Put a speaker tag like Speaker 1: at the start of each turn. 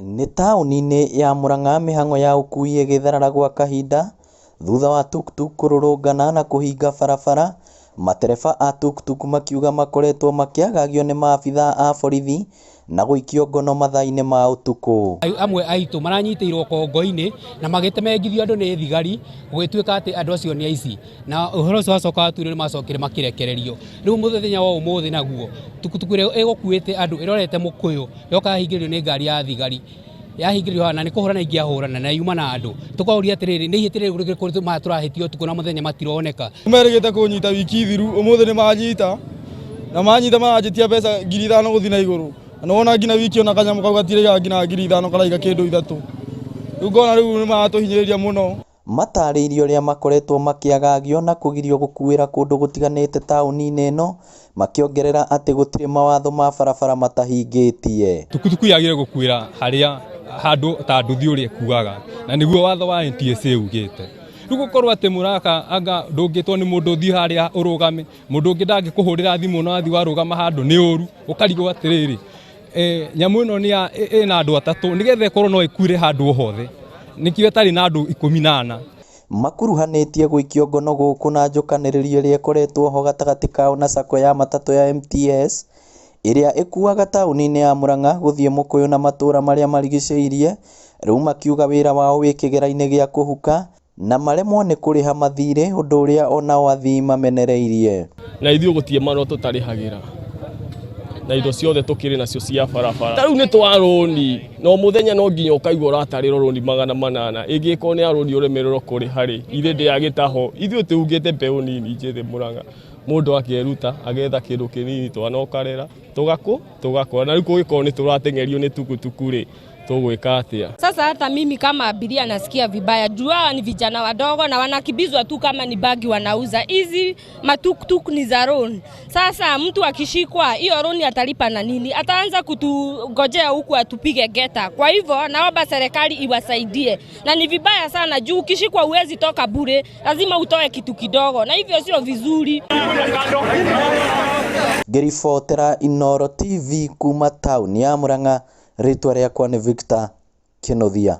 Speaker 1: Nĩ taũni-inĩ ya Murang'a mĩhang'o ya ũkui ĩgĩtharara gwa kahinda thutha wa tuktuk kũrũrũngana na kũhinga barabara, matereba a tuktuk makiuga makoretwo makĩagagio nĩ maabitha a borithi na gũikio ngono mathaa-inĩ ma ũtukũ.
Speaker 2: Amwe aitũ maranyitĩirwo kongo-inĩ na magĩtemengithio andũ nĩ thigari gũgĩtuĩka atĩ andũ acio nĩ aici na ũhoro ũcio wacoka watuĩrio nĩ macokire makĩrekererio. Rĩu mũthenya wa ũmũthĩ naguo tukutuku ĩrĩa ĩgũkuĩte andũ ĩrorete mũkũyũ yoka yahingĩrĩrio nĩ ngari ya thigari yahingĩrĩrio haha na nĩ kũhũrana ingĩahũrana na yuma na andũ. Tũkoria atĩrĩrĩ, nĩ ihĩtia rĩrĩkũ maya tũrahĩtia ũtukũ na mũthenya matironeka.
Speaker 3: Merĩgĩte kũnyita wiki thiru ũmũthĩ nĩ manyita na manyita maranjĩtia mbeca 5,000 gũthiĩ na igũrũ na nĩwona nginya wiki ona kanyamũ kau gatiraigaga nginya 5,000 karaiga kĩndũ ithatũ rĩu ngona rĩu nĩ maratũhinyĩrĩria mũno.
Speaker 1: Matarĩirie ũrĩa makoretwo makĩagagio na kũgirio gũkuĩra kũndũ gũtiganĩte taũni-inĩ ĩno, makĩongerera atĩ gũtirĩ mawatho ma barabara matahingĩtie.
Speaker 4: Tukutuku yagĩrĩire gũkuĩra harĩa handũ ta nduthi ũrĩa ĩkuaga na nĩguo watho wa NTSA ugĩte. Rĩu gũkorwo atĩ mũraka anga ndũngĩtwo nĩ mũndũ ũthiĩ harĩa ũrũgame, mũndũ ũngĩ ndangĩkũhũrĩra thimũ na wathiĩ warũgama handũ nĩ ũru, ũkarigwo atĩrĩrĩ, e, nyamũ ĩno nĩ ya ĩna andũ atatũ nĩgetha ĩkorwo no ĩkuĩre handũ o hothe nĩkĩo ĩtarĩ na andũ 14.
Speaker 1: Makuruhanĩtie gũikio ngono gũkũ na njũkanĩrĩrio ĩrĩa ĩkoretwo ho gatagatĩ kao na sacco ya matatũ ya MTS ĩrĩa ĩkuaga taũni-inĩ ya Murang'a gũthiĩ Mũkũyũ na matũra marĩa marigicĩirie, rĩu makiuga wĩra wao wĩ kĩgera-inĩ gĩa kũhuka na maremwo nĩ kũrĩha mathirĩ ũndũ ũrĩa onao athii mamenereirie.
Speaker 5: Na ithuĩ gũtirĩ marũa tũtarĩhagĩra na indo ciothe tũkĩrĩ nacio cia barabara. Ta rĩu nĩ twa rũni na o mũthenya no nginya ũkaigua ũratarĩrwo rũni 800 ĩngĩkorwo nĩ ya rũni ũremererwo kũrĩha rĩ ithe ndĩ ya gĩtaho. Ithuĩ tũrugĩte mbeũ nini njĩthĩ Mũrang'a mũndũ akeruta agetha kĩndũ kĩnini twana ũkarera tũgakũra na rĩu kũngĩkorwo nĩ tũrateng'erio nĩ tukutuku rĩ tũgwĩka atĩa?
Speaker 6: Sasa hata mimi kama abiria nasikia vibaya juu hawa ni vijana wadogo na wanakimbizwa tu kama ni bangi wanauza. Hizi matuktuk ni za loan. Sasa mtu akishikwa hiyo loan atalipa na nini? Ataanza kutugojea huku atupige geta. Kwa hivyo naomba serikali iwasaidie, na ni vibaya sana juu ukishikwa huwezi toka bure, lazima utoe kitu kidogo, na hivyo sio vizuri.
Speaker 1: Ngĩribotera Inooro TV kuma taũni ya Murang'a, rĩtwa rĩakwa nĩ Victor Kĩnuthia.